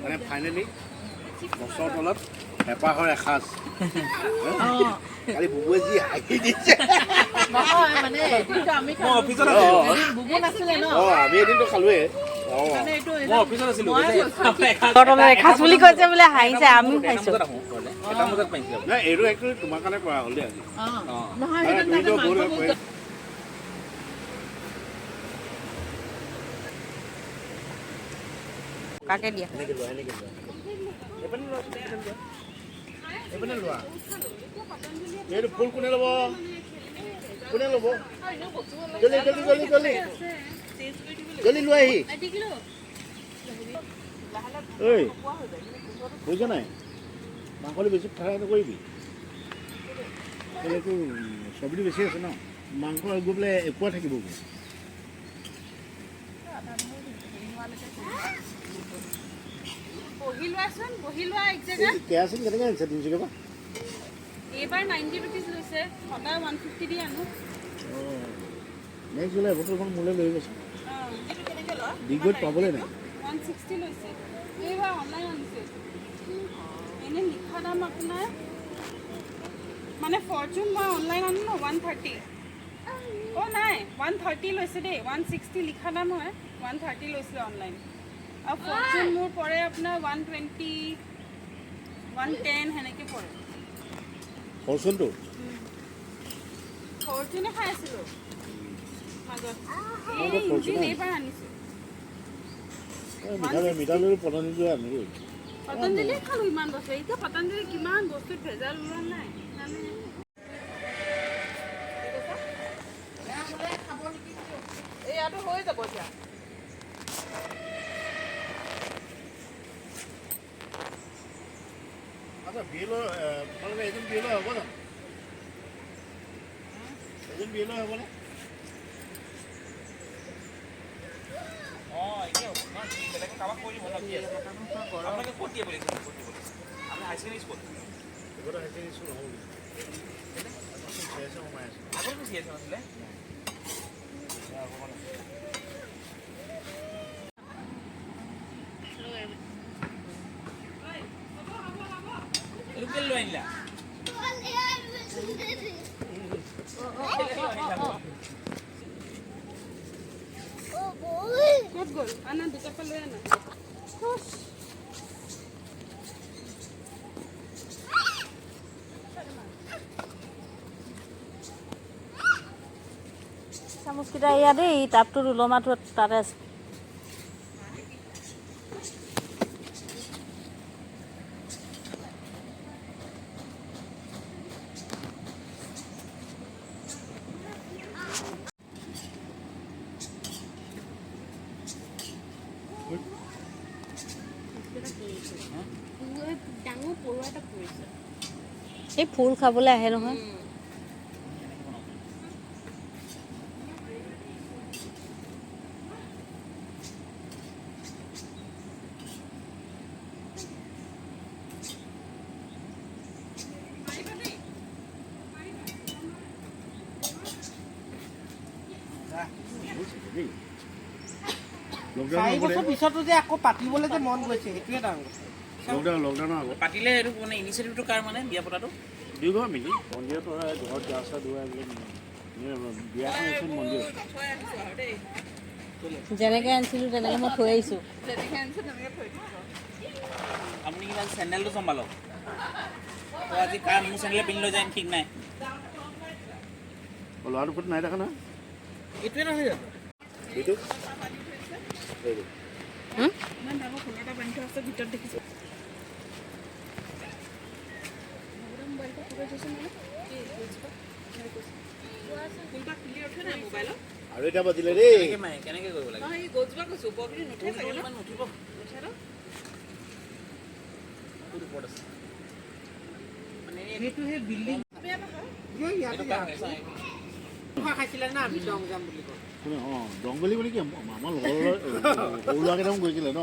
মানে ফাইনেলি গছৰ তলত হেঁপাহৰ এসাঁজ। কালি বুবুৱে যি হাঁহি দিছে। নহয়, মানে এদিনটো আমি মই অফিচত আছিলো। বুবু নাছিলে ন। অঁ, আমি এদিনটো খালোৱে অঁ। মানে এইটো মই অফিচত আছিলো। গছৰ তলত এসাঁজ বুলি কৈছে বোলে, হাঁহিছে, আমিও খাইছো। এটা বজাত পাইছিলো। নাই, এইটো একচুৱেলি তোমাৰ কাৰণে কৰা হ'ল দেই আজি। নহয়। মানে সেইটো তুমিতো বহুত মাংস। কাকে দিয়া? এনেকৈ লোৱা, এনেকৈ লোৱা, এইপিনে লোৱা, এইপিনে লোৱা। এইটো ফুল কোনে ল'ব? কোনে ল'ব? জলদি জলদি জলদি জলদি জলদি লোৱা আহি। ঐ, বুজিছ নাই, মাংসটো বেছি ফ্ৰাই নকৰিবি। এইটো চব্জি বেছি আছে ন, মাংস গৈ পেলাই এপোৱা থাকিবগৈ। বহি লোৱাচোন, বহি লোৱা এক জেগাত। কেৰাচিন কেনেকৈ আনিছে তিনিচুকীয়াৰ পৰা? এইবাৰ 90 ৰুপিজ লৈছে, সদায় 150 দি আনো। অঁ, নেক্সট জুলাই বটলখন মোলৈ লৈ গৈছে। অঁ। ডিগবৈত পাবলৈ নাই। 160 লৈছে এইবাৰ, অনলাইন আনিছে। এনেই লিখা দাম আপোনাৰ মানে ফৰ্চুন মই অনলাইন আনো ন, 130, অ' নাই, 130 লৈছে দেই। 160 লিখা দাম হয়, 130 লৈছিলে অনলাইন। আৰু ফৰ্চুন মোৰ পৰে আপোনাৰ 120, 110 সেনেকৈ পৰে। ফৰচুনটো? ফৰ্চুনে খাই আছিলোঁ মাজত। মই এই আকৌ ইঞ্জিন ফৰচুনে এইবাৰ আনিছোঁ। মিঠাতেল, মিঠাতেল পতঞ্জলি আনিলোঁ। পতঞ্জলিয়ে খালোঁ ইমান বছৰ। এতিয়া পতঞ্জলি কিমান বস্তুত ভেজাল ওলোৱা নাই মানে। ইয়াতো হৈ যাব এতিয়া। আচ্ছা, বি এল তোমালোকে এজন বি এল হ'ব জানো? এজন বি এল হ'বনে? অঁ, এতিয়া হ'ব ন? বেলেগক কাৰোবাক কৈ দিব ন, কি আছে? আপোনালোকে ক'ত দিয়ে বুলি কৈছে? ক'ত দিব? আপুনি হাই ছেকেণ্ডেৰী স্কুল? এইবাৰ হাই ছেকেণ্ডেৰী স্কুল নহ'ব। চি এছ সোমাই আছে। আগতেতো চি এছ আছিলে। এইটো কেলৈ লৈ আনিলা? কেলৈ লৈ আনিলা? ক'ত গ'ল? আনা, দুটাপা লৈ আনা। খুচ। চামুচকেইটা ইয়াত, এই টাবটোত ওলমাটো তাতে আছে। ডাঙৰ পৰুৱা এটা পৰিছে। এই ফুল খাবলৈ আহে নহয়। দেই, লকডাউন। 4 বছৰ পিছতো যে আকৌ পাতিবলৈ যে মন গৈছে, সেইটোৱে ডাঙৰ কথা। লকডাউনৰ আগত। পাতিলে এইটো মানে ইনিচিয়েটিভটো কাৰ, মানে বিয়া পতাটো? দুই ঘৰ মিলি মন্দিৰত হয়, ঘৰত গা চা ধুৱাই বোলে বিয়াখন আছিল মন্দিৰত। যেনেকৈ আনিছিলোঁ তেনেকৈ মই থৈ আহিছোঁ। আপুনি কিবা চেণ্ডেলটো চম্ভালক। তো আজি কাৰ মোৰ চেণ্ডেলে পিন্ধি লৈ যায় ঠিক নাই। ল'ৰাটো ফটো নাই দেখা নহয়। এইটোৱে নহয় জানো? এইটো এইটো। ইমান ডাঙৰ ফুল এটা বান্ধি থোৱা আছে ভিতৰত, দেখিছোঁ। মোবাইলটো ফটো থৈছোঁ নহয়। ফুলপাহ খুলি উঠে নাই মোবাইলত? আৰু এতিয়া বাজিলে দেই। কেনেকে মাৰে, কেনেকে কৰিব লাগে? নহয়, এই গছজোপা কৈছোঁ, ওপৰখিনি নুঠে চাগে ন? ইমান নুঠিব। নুঠে ন? বহুত ওপৰত আছে মানে। সেইটো সেই বিল্ডিং ইয়াতে। এইটো কাৰ হয় চা, খোৱা খাইছিলে না, আমি দং যাম বুলি কয়। কোনে? অঁ, দংগলি বুলি কি আমাৰ লগৰ সৰু ল'ৰা কেইটামান গৈছিলে ন?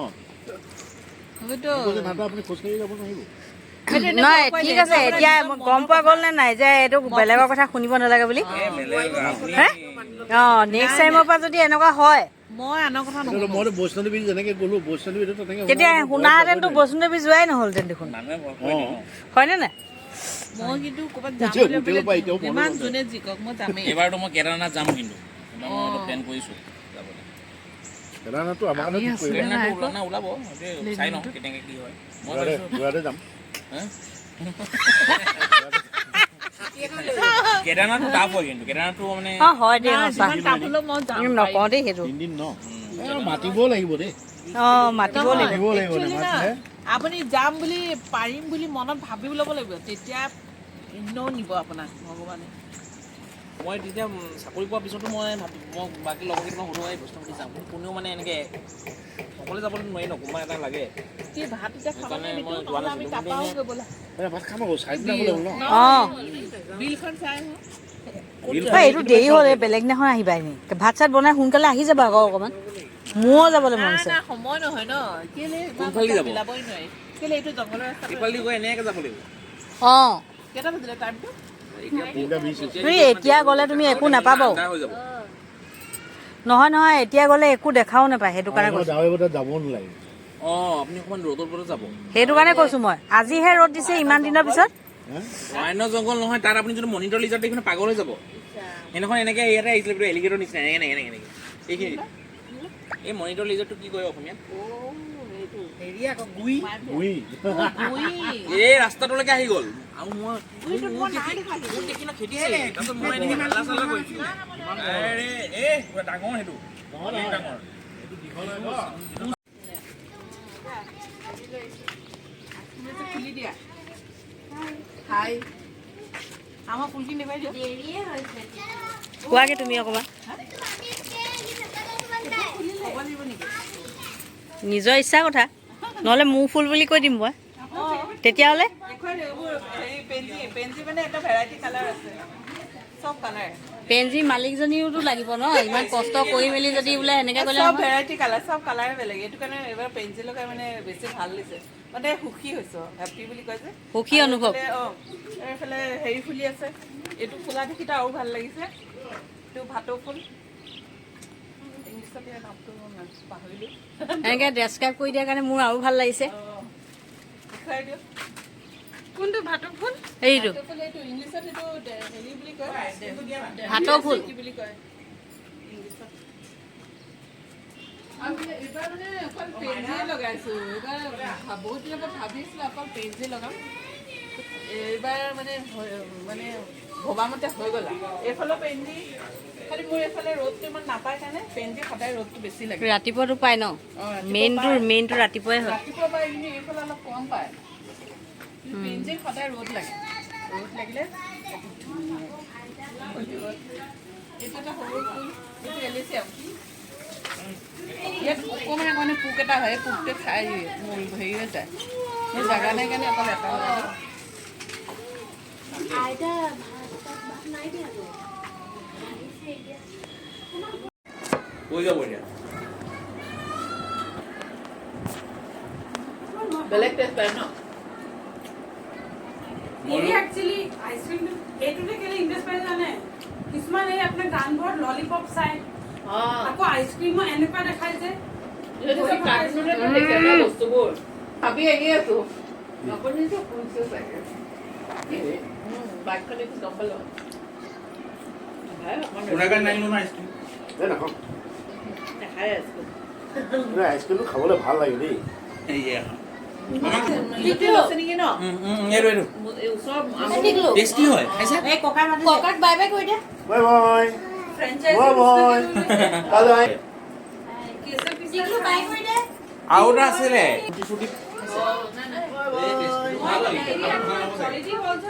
সেইটো। মোক কৈছে, দাদা, আপুনি খোজকাঢ়ি যাব নোৱাৰিব। নহয়, ঠিক আছে। এতিয়া গম পোৱা গ'ল নে নাই যে এইটো বেলেগৰ কথা শুনিব নালাগে বুলি? এই বেলেগ আপুনি হে, অঁ, নেক্সট টাইমৰ পৰা যদি এনেকুৱা হয় মই আনৰ কথা তেতিয়াহ'লে মইতো বৈষ্ণৱদেৱী যেনেকে গ'লো, বৈষ্ণৱদেৱীতো তেনেকে তেতিয়া শুনাহেঁতেনতো বৈষ্ণৱদেৱী যোৱাই নহ'লহেঁতেন দেখোন। মানুহে ভয় কৰে ন। হয়নে নাই? মই কিন্তু ক'ৰবাত যাম যে বুলি হোটেলৰ পৰা এতিয়াও মনত যিমান আছে। যোনে যি কওক, মই যামেই। এইবাৰতো মই কেদাৰনাথ যাম, কিন্তু এইবাৰ মই অলপ প্লেন কৰিছোঁ যাবলৈ। কেদাৰনাথটো আমাৰ কাৰণে ঠিক কৰিলে। কেদাৰনাথটো ওলা না ওলাব, সেইটোৱে চাই লওঁ কেনেকৈ কি হয়। মই ঘোঁৰাতে ভাবিছোঁ ঘোঁৰাতে যাম। হা? কেদাৰনাথটো টাফ হয়, কিন্তু কেদাৰনাথটো মানে অ, হয় দেই, সঁচা। যিমান টাফ হ'লেও মই যাম। নকওঁ দেই সেইটো। 3 দিন ন? এ, মাতিবও লাগিব দেই। অ, মাতিব লাগিব। মাতিবও লাগিব। Actually না, নেমাতিলে আপুনি যাম বুলি, পাৰিম বুলি মনত ভাবি ল'ব লাগিব, তেতিয়া এনেও নিব আপোনাক ভগৱানে। মই তেতিয়া চাকৰি পোৱাৰ পিছতো মই ভাবি, মই বাকী লগৰ কেইটামান সুধো, এই বৈষ্ণৱদেৱী যাম, কিন্তু কোনেও মানে এনেকৈ অকলে যাবলৈ নোৱাৰি ন, কোনোবা এটা লাগে। কি ভাত এতিয়া খাব সেইকাৰণে নে? মই বিতু? যোৱা নহ'লে আমি নাছিলোঁ। তাৰপৰাও গৈ ব'লা। এ, ভাত খাম আকৌ, চাৰিদিনা গ'লে হ'ল ন? অ। বিলখন চাই আহোঁ। ঐ, এইটো দেৰি হ'ল, এই বেলেগ দিনাখন আহিবা। এনেই ভাত চাত বনাই সোনকালে আহি যাবা আকৌ অকণমান। মোৰো যাবলৈ মন নাই। আছে। নাই, সময় নহয় ন, কেলে ইমান কোনফালেদি যাব? মিলাবই নোৱাৰি। কেলে এইটো জংঘলৰ ৰাস্তাটো। এইফালেদি গৈ এনেকৈ যাব লাগিব। অ। কেইটা বাজিলে টাইমটো? 3টা 20 হৈছে। তুমি এতিয়া গ'লে তুমি একো নাপাবাও। আন্ধাৰ হৈ যাব। নহয় নহয়, এতিয়া গ'লে একো দেখাও নাপায়, সেইটো কাৰণে কৈছোঁ। ডাৱৰীয়া বতৰত যাব নালাগে। অঁ, আপুনি অকণমান ৰ'দৰ বতৰত যাব। সেইটো কাৰণে কৈছোঁ মই, আজিহে ৰ'দ দিছে ইমান দিনৰ পিছত। অৰণ্য জংঘল নহয়, তাত আপুনি যদি মনিটৰ লিজাৰ্ড দেখিলে পাগল হৈ যাব। সেইদিনাখন এনেকৈ ইয়াতে আহিছিলে, এলিগেটৰ নিচিনা এনেকৈ এনেকৈ এনেকৈ এইখিনি। এই মনিটৰ লিজাৰ্ডটো কি কয় অসমীয়াত? হেৰি আকৌ, গুই। গুই। এই ৰাস্তাটোলৈকে আহি গ'ল আৰু মই মোক দেখি ন খেদিছে। তাৰপিছত মই এনেকৈ হাল্লা চাল্লা কৰিছোঁ। আৰে এই পুৰা ডাঙৰ, সেইটো বহুত ডাঙৰ। খুলি দিয়া। হাই, আমাৰ ফুলখিনি দেখুৱাই দিয়ক। কোৱাগে তুমি অকণমান। ক'ব লাগিব নেকি? নিজৰ ইচ্ছা কথা, নহ'লে মোৰ ফুল বুলি কৈ দিম মই তেতিয়াহ'লে। দেখুৱাই দিয়ক। এইবোৰ হেৰি পেঞ্জি, পেঞ্জি মানে এটা ভেৰাইটি কালাৰ আছে, চব কালাৰ। পেঞ্জিৰ মালিকজনীওতো লাগিব ন, ইমান কষ্ট কৰি মেলি যদি বোলে সেনেকৈ ক'লে চব নহয়। ভেৰাইটি কালাৰ, চব কালাৰে বেলেগ। এইটো কাৰণে এইবাৰ পেঞ্চিল লগাই মানে বেছি ভাল লাগিছে, মানে সুখী হৈছো, হেপ্পী বুলি কয় যে। সুখী অনুভৱ। এইফালে, অ, এইফালে হেৰি ফুলি আছে। এইটো ফুলা দেখি আৰু ভাল লাগিছে। এইটো ভাটৌ ফুল, ইংলিছত ইয়াৰ নামটো মই পাহৰিলোঁ। এনেকৈ ডেছক্ৰাইব কৰি দিয়াৰ কাৰণে মোৰ আৰু ভাল লাগিছে। অঁ, দেখুৱাই দিয়ক। কোনটো ভাটৌ ফুল? এইটো। ভাটৌ ফুল এইটো, ইংলিছত এইটো হেৰি বুলি কয়। ভাটৌ ফুল। কি বুলি কয় ইংলিছত? আমি এইবাৰ মানে অকল পেঞ্জিয়ে লগাইছোঁ। এইবাৰ বহুত দিনৰ পৰা ভাবিছিলোঁ অকল পেঞ্জি লগাম। এইবাৰ মানে মানে ভবামতে হৈ গ'ল আৰু। এইফালৰ পেঞ্জি, খালি মোৰ এইফালে ৰ'দটো ইমান নাপায় কাৰণে পেঞ্জি সদায় ৰ'দটো বেছি লাগে। ৰাতিপুৱাটো পায় ন? অঁ, ৰাতিপুৱা মেইনটো পায়। মেইনটো ৰাতিপুৱাই হয়। ৰাতিপুৱা পায়, কিন্তু এইফালে অলপ কম পায়। কিন্তু পেঞ্জিত সদায় ৰ'দ লাগে। ৰ'দ লাগিলে ধুনীয়া। এইটো এটা সৰু ফুল, এইটো এলিচিয়াম। ইয়াত অকণমান অকণমান পোক এটা হয়, এই পোকটোৱে খাই দিয়ে, মোৰ হেৰি হৈ যায়। মোৰ জাগা নাই কাৰণে অকল এটা লগালো। আইতা, ভাত নাই দিয়াতো, আহিছে এতিয়া। হৈ যাব এতিয়া। বেলেগ টেষ্ট পায় ন? এই একচুৱেলি আইচক্ৰীমটো এইটোতে কেলে ইণ্টাৰেষ্ট পাই জানে? কিছুমান এই আপোনাৰ গানবোৰত ললিপপ চাই, আকৌ আইচক্ৰীমো এনেকুৱা দেখাই যে সিহঁতে চব কাৰ্টুনতে দেখে ন বস্তুবোৰ। ভাবি আহি আছো, আপুনি যে শুনিছে চাগে। বাইকখন দেখি গম পালো। ভাই, অকণ আপোনাৰ কাৰণে নানিলো ন আইচক্ৰীম। এই নাখাওঁ। নাখায় আইচক্ৰীম। কিন্তু আইচক্ৰীমটো খাবলৈ ভাল লাগে দেই। এইয়া। লিটিল আছে নেকি ন? এইটো এইটো এই ওচৰৰ টেষ্টি হয়, খাইছা? এই ককাই মাতিছে, ককাক বাই বাই কৰি দিয়া। Bye bye. Franchise. Bye bye, কালৈ। টিকলু, বাই কৰি দে। আৰু এটা আছিলে। Bye bye. কোৱালিটি হ'ল।